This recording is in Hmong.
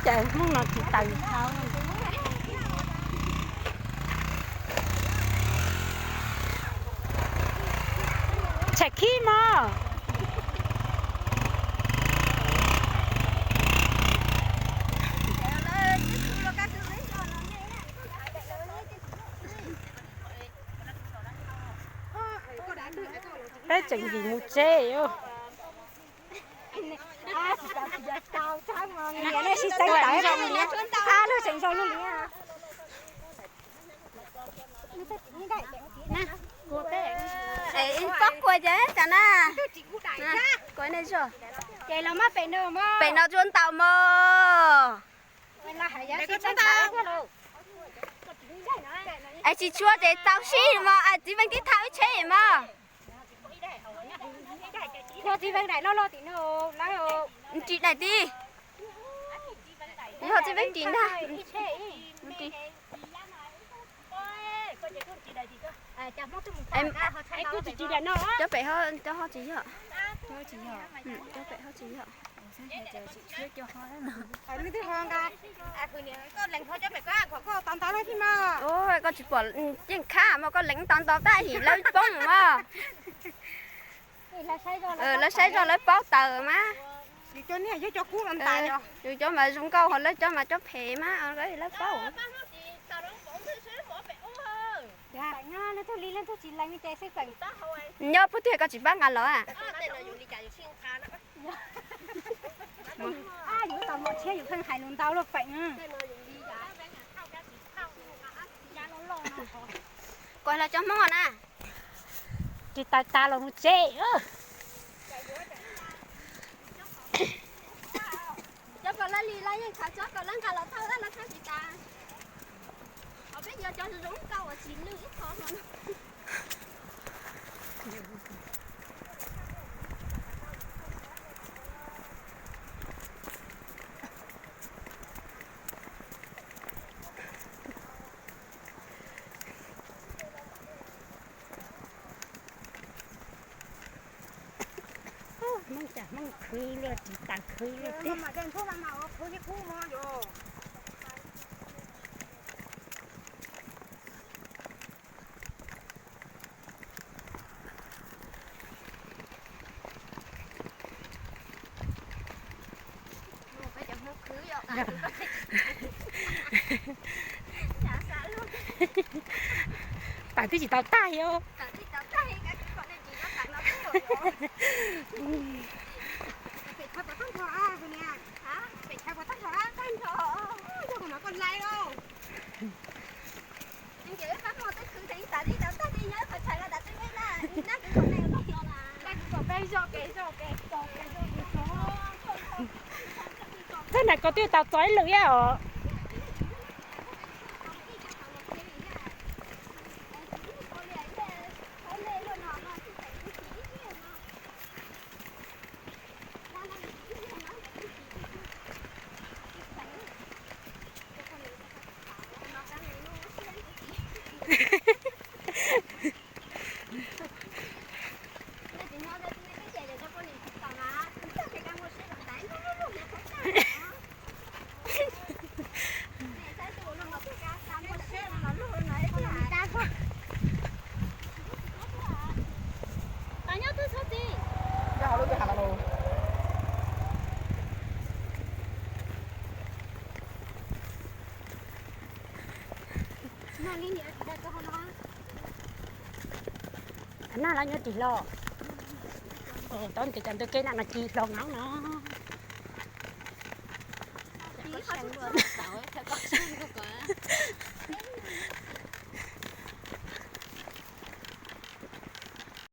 Ces hnub no tsis taws. Tshem khib mog. Peb tseem vim mus tsev. Niam nej sib txeeb tawm, a lug tseem zoo lug li. Pob kua ces tas na. Pem no tsuas ntau mog. Es tsis tshua ces tau sib mog, txiv veej tib thawj ib tsheb mog. Txiv veej daim loj loj tim no, tsis daim tib. Yog txiv veej tsis ntag. Cov pem ho tsis yog. Cov pem ho tsis yog. Koj tsis pom yeej khab mas koj lees tau ntau tag him lawv poob mas. Lawv saib zog lawv paub tawm mas. Yus cov mas zoo nkauj ho lawv cov mas cov phem mas lawv paub. Nyob puag twg koj tsis pab nqa los a? Yus tau mom tshiab yus pheej hais lus ntau luaj feem. Kuv los cov Hmoob na. Tsis tas tas los mus tsev. Cov kom lawv li lawv yeej khav tsob kom lawv nqa los thauj lawv thauj tsis tas. Ho peb yuav cov zoo nkauj uas tsis lwj ib qho no. Hmoob cas Hmoob khwv luaj tsis tas khwv luaj tiag. Tawm twb tsis tau tag os. Txawm na koj twb tau txog ib lwm thiab os. Nag los nyob ris hlo. Tau tias cov ntawd kev na no ci hlo nyob no. Tau,